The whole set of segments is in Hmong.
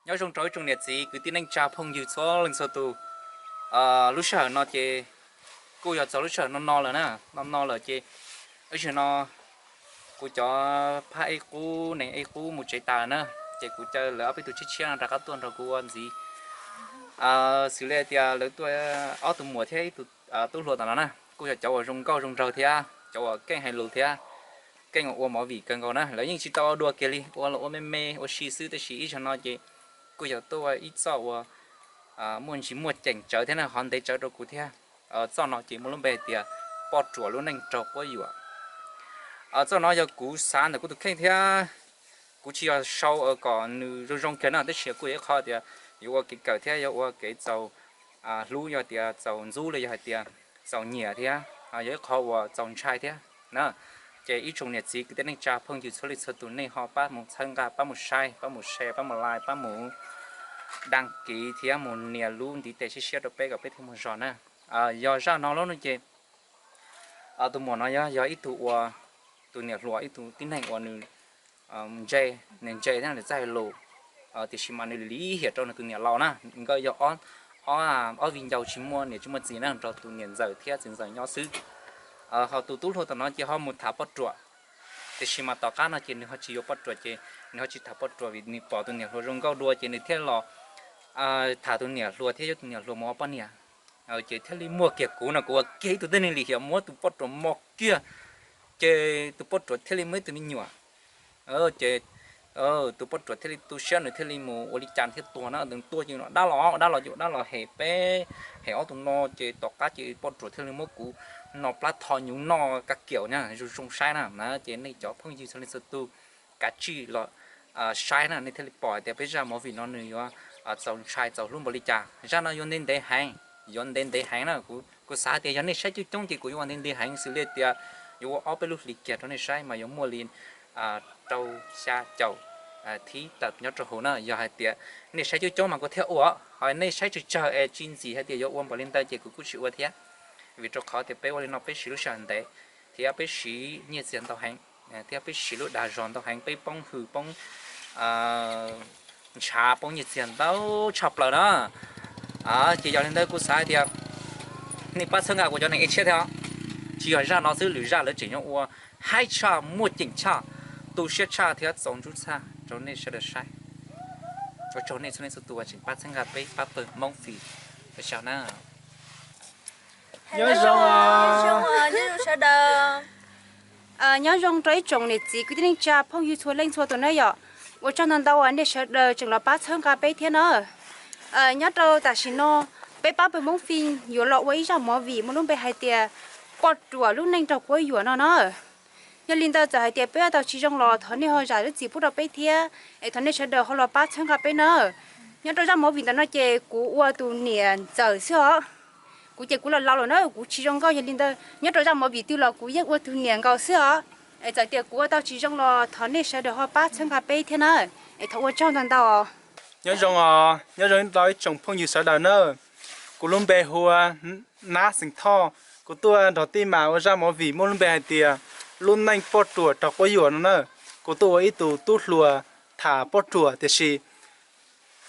Nyob zoo rau ib tsoom niam txiv kwv tij neej tsa phooj ywg txhua leej txhua tus. Lub sij hawm no ces kuj yog txog lub sij hawm no no lawm na, no no lawm ces lub sij hawm no kuv cov phab ej qub nees ej qub mus tsev tas lawm na, ces kuv caw lawv ob peb tug tshiab tshiab no rov qab tuaj nrog kuv ua ntxiv. Xws li tias lawv tuaj ob tug muam thiab ib tug tub hluas tom no na, kuj yog cov uas zoo nkauj zoo nraug thiab cov uas keej hais lus thiab keej ua movie kawg nkaus na. Lawv yeej tsis tau ua dua kiag li, ua los ua me me ua si xwb, tab sis ib zaug no ces kuj yog tuaj ua ib txoj uas muaj ntsis muaj ceem tsawv thiab na, ho ntev tsawv rau kuv thiab. Txoj no ces muaj lub npe hais tias poj ruam lub neej raug quab yuam. Txoj no yog kuv xav ntawm kuv tus kheej thiab kuv tsis yog sau kom nws zoo zoo kiag no, tab sis kuj yog ib qho tias yuav ua kev kawm thiab yuav ua kev txaus hlub, yog tias txaus ntxub los yog hais tias txaus nyiam thiab yog ib qho uas txaus ntshai thiab na. Ces ib tsoom niam txiv kwv tij neej tsa phooj ywg txhua leej txhua tus nej ho pab mus txhawb nqa, pab mus saib, pab mus share, pab mus like, pab mus đăng ký thiab mus nias lub ntiv tes siab siab rau peb kom peb thiaj mus zog na. Yog zaj no lawm no ces tus muam no yog ib tug uas tus niam hluas ib tug tib neeg uas nws ntse, nws ntse thiab nws txawj hais lus, tiam sis mas nws lim hiam rau nws tus niam laus na. Nkawd yog ob viv ncaus tsis muaj niam tsis muaj txiv na, nrog tus niam ntxawm thiab txiv ntxawm nyob xwb. Ho tus tub hluas tom no ces ho mus tham poj ruam, tiam sis mas tom qab no ces nws ho tsis yuav poj ruam ces nws ho tsis tham poj ruam vim nws pom tus niam hluas zoo nkauj dua ces nws thiaj los tham tus niam hluas thiab yuav tus niam hluas mus ua poj niam. Ces thiaj li muaj kiag kuv no, kuv ua kiag ib tug tib neeg lim hiam muab tus poj ruam mos kiag, ces tus poj ruam thiaj li muaj ib tug me nyuam. Ces tus poj ruam thiaj li tu siab, nws thiaj li mus ua li cas thiaj tuag na, nws tuag ces dab los dab los ces dab los hem peb, hem ob tug no ces tom qab ces poj ruam thiaj li muab kuv no plab tho nyuv noj kab kiaum na, zoo zoo saib na. Ces nej cov phooj ywg txhua leej txhua tus kav tsij los saib na, nej thiaj li pom hais tias peb zaj movie no nws yuav txaus ntshai txaus hlub npaum li cas. Zaj no yuav ntev ntev heev, yuav ntev ntev heev na. Kuv xav tias yog nej saib coob coob ces kuv yuav ua ntev ntev heev, xws li tias yuav ua ob peb lub hlis kiag rau nej saib mas yuav muaj li rau xya caum thib tawm nyob rau hauv na. Yog hais tias nej saib coob coob mas kuv thiaj ua, ho nej saib tsawg tsawg es tsis ntxim hais tias yuav ua npaum li ntawd ces kuv kuj tsis ua thiab. Vim rau qhov tias peb ua li no peb siv lub sij hawm ntev thiab peb siv nyiaj txiag ntau heev, thiab peb siv lub dag zog ntau heev, peb poob hws poob ntshav poob nyiaj txiag ntau tshaj plaws na. Ces yog li ntawd kuv xav hais tias nej pab txhawb nqa kuv cov neeg ej tshiab thiab os. Tsis yog zaj no xwb, lwm zaj lawv tseem nyob ua haib tshaj, muaj ceem tshaj, tu siab tshaj thiab txaus ntxub tshaj rau nej sawv daws saib. Ua tsaug nej txhua leej txhua tus uas tseem pab txhawb nqa peb pab pawg Hmoob Fim. Ua tsaug na. Nyob zoo, nyob zoo sawv daws. Nyob zoo rau ib tsoom niam txiv kwv tij neej tsa phooj ywg txhua leej txhua tus na yom. Ua tsaug ntau ntau uas nej sawv daws tseem los pab txhawb nqa peb thiab na. Nyob rau tam sim no peb pab pawg Hmoob Fim yuav los ua ib zaj movie muaj lub npe hais tias poj ruam lub neej raug quab yuam no na. Yog li ntawd txawm hais tias peb tau tsis zoo los thov nej ho zam lub txim pub rau peb thiab es thov nej sawv daws ho los pab txhawb nqa peb na. Nyob rau zaj movie ntawm no ces kuv ua tus niam ntxawm xwb os. Kuv ces kuv laus laus lawm na, kuv tsis zoo nkauj, yog li ntawd nyob rau zaj movie twg los kuv yeej ua tus niam nkaus xwb os. Es txawm tias kuv ua tau tsis zoo los thov nej sawv daws ho pab txhawb nqa peb thiab na. Es thov ua tsaug ntau ntau. Nyob zoo os, nyob zoo rau ib tsoom phooj ywg sawv daws na. Kuv lub npe hu ua Nab xeem Thoj, kuv tuaj nrog tij mam ua zaj movie muaj lub npe hais tias lub neej poj ruam raug quab yuam no na. Kuv tuaj ua ib tug tub hluas tham poj ruam, tiam sis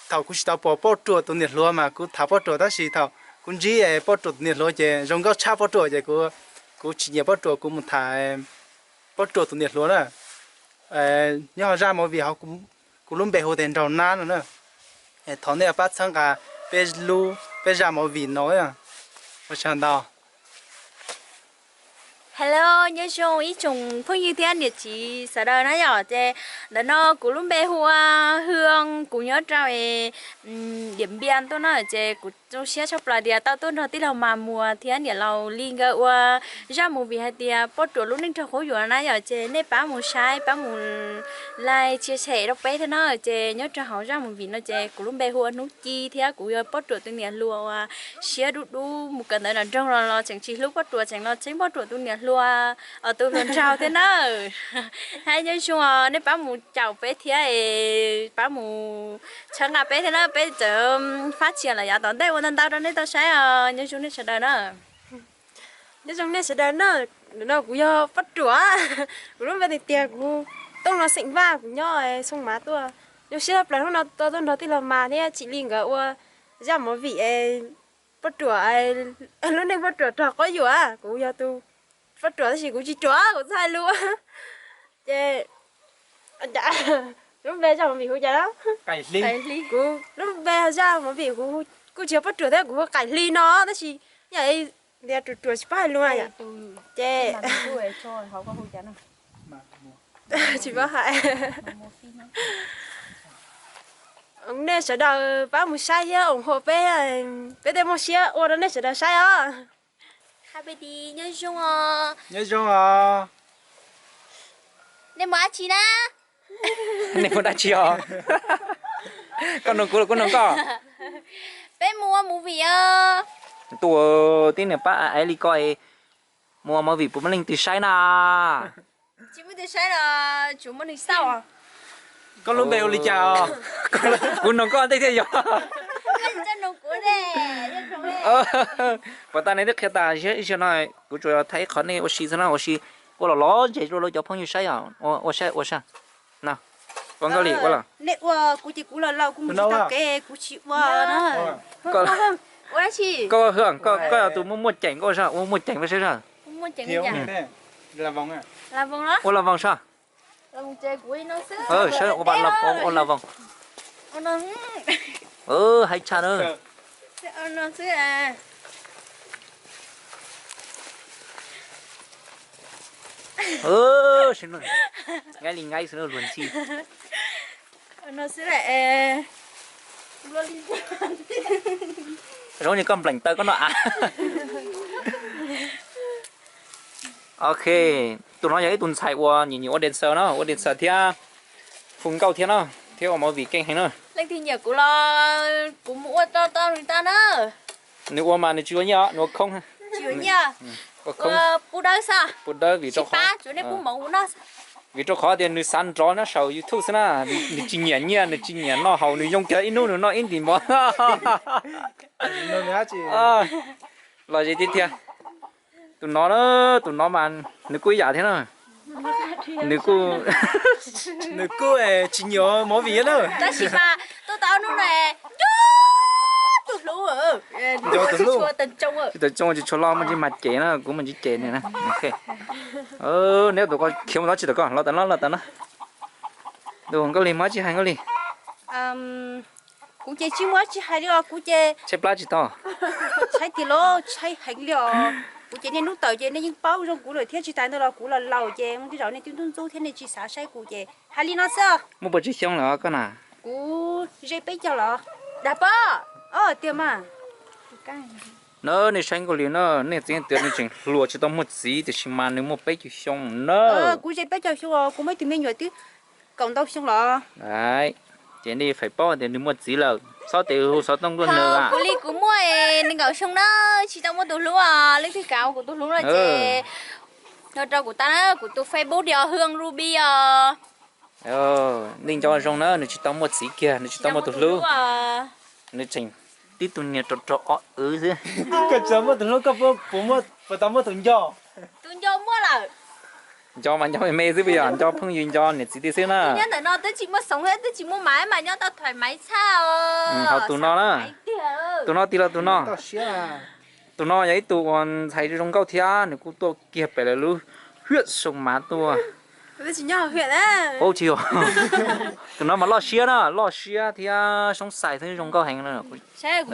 thaum kuv tsis tau pom poj ruam tus niam hluas mas kuv tham poj ruam, tab sis thaum kuv ntsib poj ruam tus niam hluas ces zoo nkauj tshaj poj ruam ces kuv tsis nyiam poj ruam, kuv mus tham poj ruam tus niam hluas na. Nyob hauv zaj movie kuv lub npe hu tias Nraug Nab no na. Thov nej pab txhawb nqa peb lub, peb zaj movie no. Ua tsaug ntau. Hello, nyob zoo ib tsoom phooj ywg thiab niam txiv sawv daws na yom. Ces ntawm no kuv lub npe hu ua Hwm, kuv nyob rau Diam Npia tuaj na. Ces kuv zoo siab tshaj plaws tias tau tuaj nrog tij laug Mas Muas thiab niam laus Lis nkawd ua zaj movie hais tias poj ruam lub neej raug quab yuam na yom. Ces nej pab mus saib, pab mus like, share rau peb thiab na. Ces nyob rau hauv zaj movie no ces kuv lub npe hu ua Hnub Ci thiab kuv yog poj ruam tus niam hluas uas siab dub dub mus kawm ntawv nram nroog los los tseem tsis hlub poj ruam, tseem los txheeb poj ruam tus niam hluas, tus hluas nraug thiab na. Hais nyob zoo os, nej pab mus caum peb thiab es pab mus txhawb nqa peb thiab na, peb txawm fab tsias lawm yav tom ntej ua ntau ntau rau nej tau saib os. Nyob zoo nej sawv daws na. Nyob zoo nej sawv daws na. Ntawm no kuv yog poj ruam, kuv lub npe tias kuv Tooj no xeem Vaj, kuv nyob Xoo Mav tuaj. Zoo siab tshaj plaws hnub no tau tuaj nrog tij laug Mas thiab Tsim Lis nkawd ua zaj movie poj ruam, lub neej poj ruam raug quab yuam. Kuv yog tus poj ruam tab sis kuv tsis ruam, kuv txhob hais lus. Ces lub npe zaj movie hu cas? Kuv lub npe zaj movie kuv kuj tsis yog poj ruam thiab, kuv hu Qaim Hli no tab sis yam tias ruam ruam tsis paub hais lus yom. Ces tsis paub hais. Nej sawv daws pab mus saib thiab ủng hộ peb, peb thiaj muaj siab ua rau nej sawv daws saib os. Nyob zoo os. Nyob zoo os. Nej mus dab tsi na? Nej mus dab tsi os? Koj nug kuv los kuv nug koj? Peb mus ua movie os. Tuaj tib niag pab aiv li koj mus ua movie puas muaj leej twg saib na? Tsis muaj twg saib los tsuas muaj neeg xauj. Koj lub npe ua li cas os? Kuv nug koj ntej thiaj yog. Puas tas nej twb qhia tas ib zaug no, kuv tsuas thaij ib qho nej ua si xwb na, ua si ua los los ntses rau lawv cov phooj ywg saib os. Ua saib ua saib. Ua nkauj li ua los. Nej ua kuv ces kuv los laus kuv mus tsis tau kev kuv tsis ua na. Koj, koj yog tus muaj muaj ceem, koj ua saib, ua muaj ceem koj saib saib. Ua los voos saib. Saib ua pa los pob ua los voos. Hais tshaj na. Nqaij li nqaib xwb luag ntxhi. Zoo li koj npleem taw koj no a. Ok, tus no yog ib tug ntxhais uas nyiam nyiam ua dancer na, ua dancer thiab hu nkauj thiab na, thiab ua movie keej heev na. Leej twg nyiam kuv los kuv mus ua rau tau nws tau na. Nws ua mas nws tsis ua nyiaj, nws ua khoob. Ua khoob. Pub dawb xwb. Pub dawb vim rau qhov, vim rau qhov tias nws xav nrov nyob saum YouTube xwb na, nws tsis nyiam nyiaj, nws tsis nyiam noj haus, nws yoo kiag ib hnub nws noj ib ntim mov. Los ze tiag tiag. Tus no na, tus no mas nws kuj ib yam thiab na. Nws kuj, nws kuj tsis nyiam movie na. Tab sis mas tuaj tau hnub no nco tus hlub. Nco tus hlub. Tsis tau tsoo tsis tshua loj, muaj ntsis mag ces na, kuv muaj ntsis ces na. Neb tus ko khiav mus no tsis tau ko los tas no los tas no. Tus Nkauj Lis muaj tsis hais Nkauj Lis. Kuv ces tsis muaj tsis hais li os, kuv ces tshaib plab tsis tau, tshaib tiag los tshaib heev li os. Kuv ces niaj hnub tawm ces nej yeej paub zoo kuv lawm thiab, tsis tas ntawd los kuv los laus ces mus tej zaum nej twb ntub ntxub thiab nej tsis xav saib kuv ces hais li no xwb. Muaj puas tsawg xyoo lawm koj na? Kuv ze peb caug los dag pob. Tiag mas. Na nej saib Nkauj Lis na, nej txiv tias nws tseem hluas tsis tau muaj txiv tiam sis mas nws muaj peb caug xyoo na. Kuv ze peb caug xyoo os, kuv muaj ib tug me nyuam twb kaum ntau xyoo los. Ces nej feem paub tias nws muaj txiv lawm, txhob tes hu xov tooj tuaj nws. Kuv li kuv muaj nees nkaum xyoo na, tsis tau muaj tus hlub os. Leej twg kam ua kuv tus hlub no ces nrog rau kuv tau na, kuv tus Facebook tias Hương Ruby os. Nej nco zoo na, nws tsis tau muaj txiv kiag, nws tsis tau muaj tus hlub. Nws tseem tib tug niag rau rau ob wv xwb. Koj tsis tau muaj tus hlub, koj puas tau muaj tus nco? Tus nco muaj lawm. Nco mas nco me me xwb puas yog? Nco phooj ywg, nco niam txiv tiag xwb na. Nyob ntawm no twb tsis muaj xoov thiab twb tsis muaj mas mas nyob tau thoải mái txhab os. Hos tus no na, tus no tig los tus no. Tus no yog ib tug uas ntxhais zoo nkauj thiab nws kuj tuaj kiag pem lawv lub huyện Sông Mã tuaj. Ub tsis yog, tus no mas loj siab na, loj siab thiab soob xais thiab zoo nkauj heev na. Siab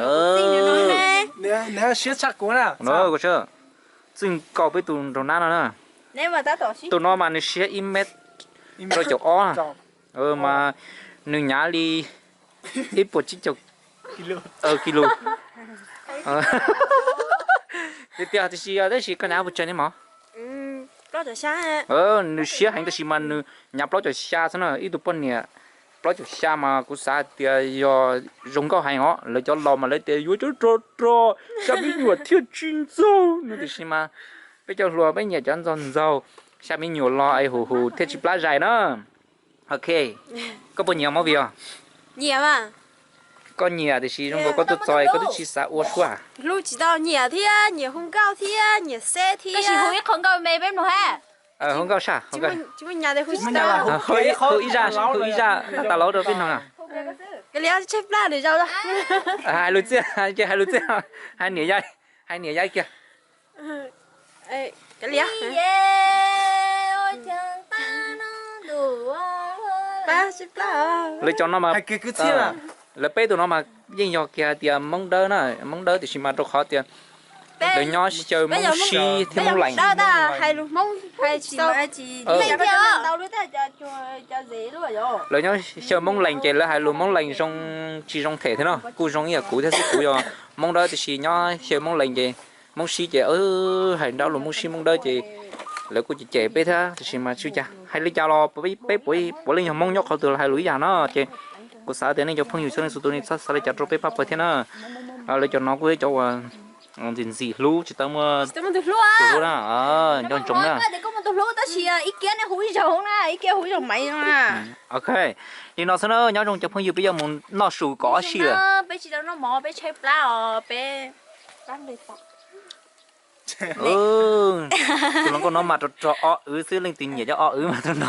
tshaj kuv na. Txij nkaus peb tus nraug nab no na. Tus no mas nws siab ib mev rau caum ob, mas nws hnyav li ib puas tsib caug kilo. Tiag tiag tiam sis tab sis koj hnyav puas tsawg ne mog? Nws siab heev tab sis mas nws hnyav plaub caug xya xwb na, ib tug poj niam plaub caug xya mas kuv xav hais tias yog zoo nkauj heev os, lawv cov laus mas lawv tias yuav cov rog rog, xya me nyuam thiaj tsis ntxaug no tiam sis mas peb cov hluas peb nyiam cov ntxaug ntxaug, xya me nyuam los es huv huv thiaj tsis plab zais na. Ok, koj puas nyiam movie os? Nyiam mas. Koj nyiam tiam sis zoo nkaus koj tuaj txog koj twb tsis xav ua suab. Hlub tsis tau, nyiam thiab nyiam hu nkauj thiab nyiam seb thiab. Tab sis hu ib qho nkauj me peb mloog ha. Hu nkauj sab, hu ib zaj, hu ib zaj tas laub rau peb mloog na. Kav liam, tshaib plab nws zaum. Hais lus txiaj, hais lus txiaj, hais niam yaib, hais niam yaib kiag. Kav liam. Lawv cov no mas, lawv peb tus no mas yeej yog kiag hais tias Hmoob Dawb na, Hmoob Dawb tiam sis mas rau qhov tias lawv nyob xyaw Hmoob Sib thiab Hmoob Lees. Lawv nyob xyaw Hmoob Lees ces lawv hais lus Hmoob Lees zoo tsis zoo them thiab no, kuj zoo ib yam kuv thiab xwb, kuv yog Hmoob Dawb tiam sis nyob xyaw Hmoob Lees ces Hmoob Sib ces hais nrab lus Hmoob Sib Hmoob Dawb ces lawv kuj cem cem peb thiab tiam sis mas tsis ua cas, hais li cas los peb puav leej yog Hmoob nyob qhov twg los hais lus ib yam no ces kuv xav tias nej cov phooj ywg txhua leej txhua tus nej txhob xav li cas rau peb pab pawg thiab na. Lawv cov no kuj yog cov uas ntxim ntxim hlub tsis tau muaj tus hlub na, nco ntsoov na. Ok, li no xwb na, nyob zoo cov phooj ywg, peb yuav mus noj su kom ob sij lawm. Peb tsis tau noj mov, peb tshaib plab os, peb tus hluas nkauj no mas rog rog ob wb xwb, leej twg nyiam cov ob wb mas tus no.